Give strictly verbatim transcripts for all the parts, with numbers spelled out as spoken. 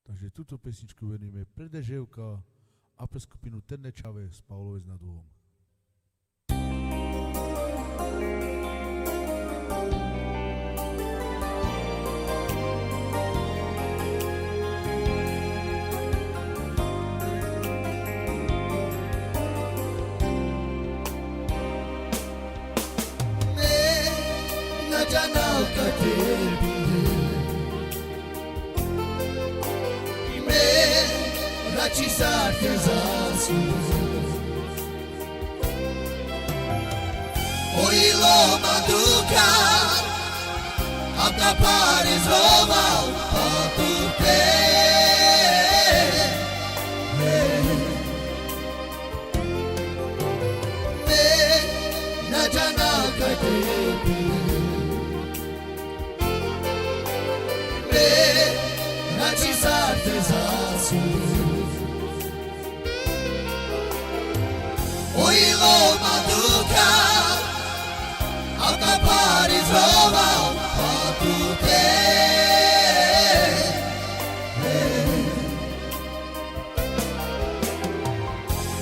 Taže tuto pesničku venime pre Deževka, a pre skupinu Terne čhave, Spaolovec nad Vôhom. Me na džanav kaj te pinde, i me rači sar te zasuve. O ilo ma dukha, a ka pare zova pa tute. Me na džanav kaj te pinde, me rači sar te zasuve. O ilo ma dukha, a ka pare zova pa tute.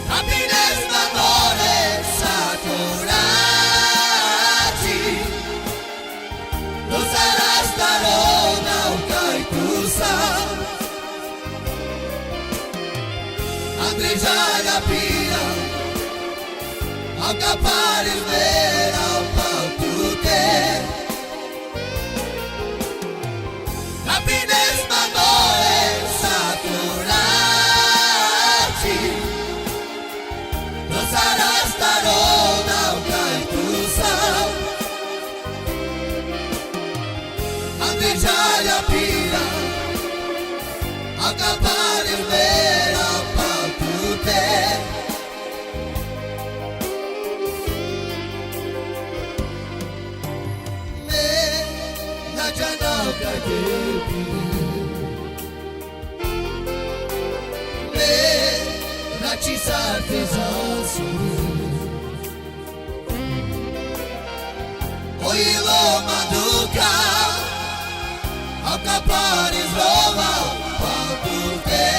Ka pines ma more sa to rači, to saras taro na u kaj tu sa. Andre džaja pira, a ka pare mera pa tute. Ka pines ma more sa to rači, to saras taro na u kaj tu sa. Andre džaja pira, a ka pare mera pa tute. Me na džanav kaj te pinde, me rači sar te zasuve. O ilo ma dukha, a ka pare zova pa tute.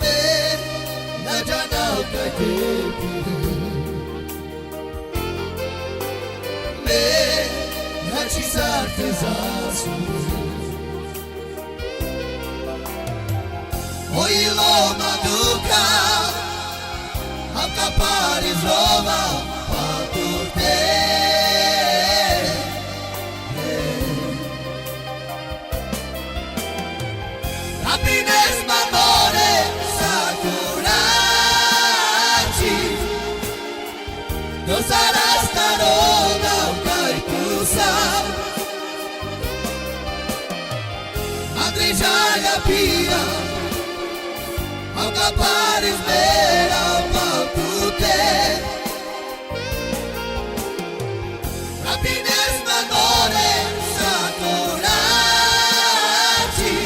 Me na džanav kaj te pinde, me rači sar te zasuve. O ilo ma dukha, a ka pare zova pa tute. Ka pines ma more sa to rači, to saras taro na u kaj tu sa. Andre džaja pira, a ka pare mera pa tute. Ka pines ma more sa to rači,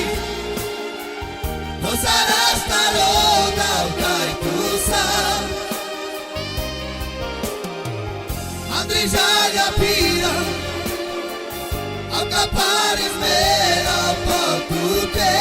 to saras taro na u kaj tu sa. Andre džaja pira, a ka pare mera pa tute.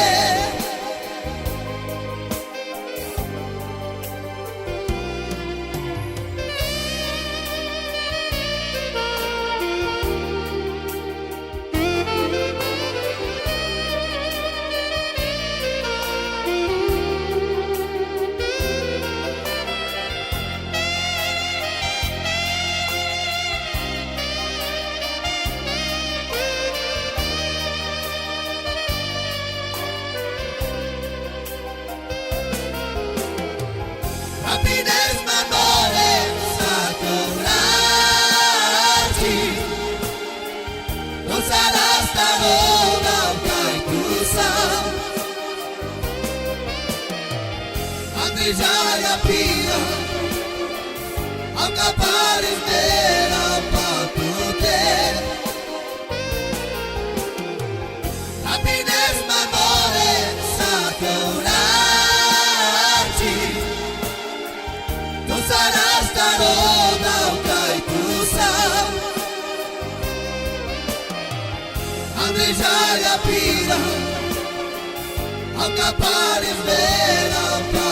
Ka pines ma more sa to rači, to saras taro na u kaj tu sa. Andre džaja pira, a ka pare mera pa tute. Ka pines ma more sa to rači, to saras taro na u kaj tu sa. Reza ya pira, haka paris bela pa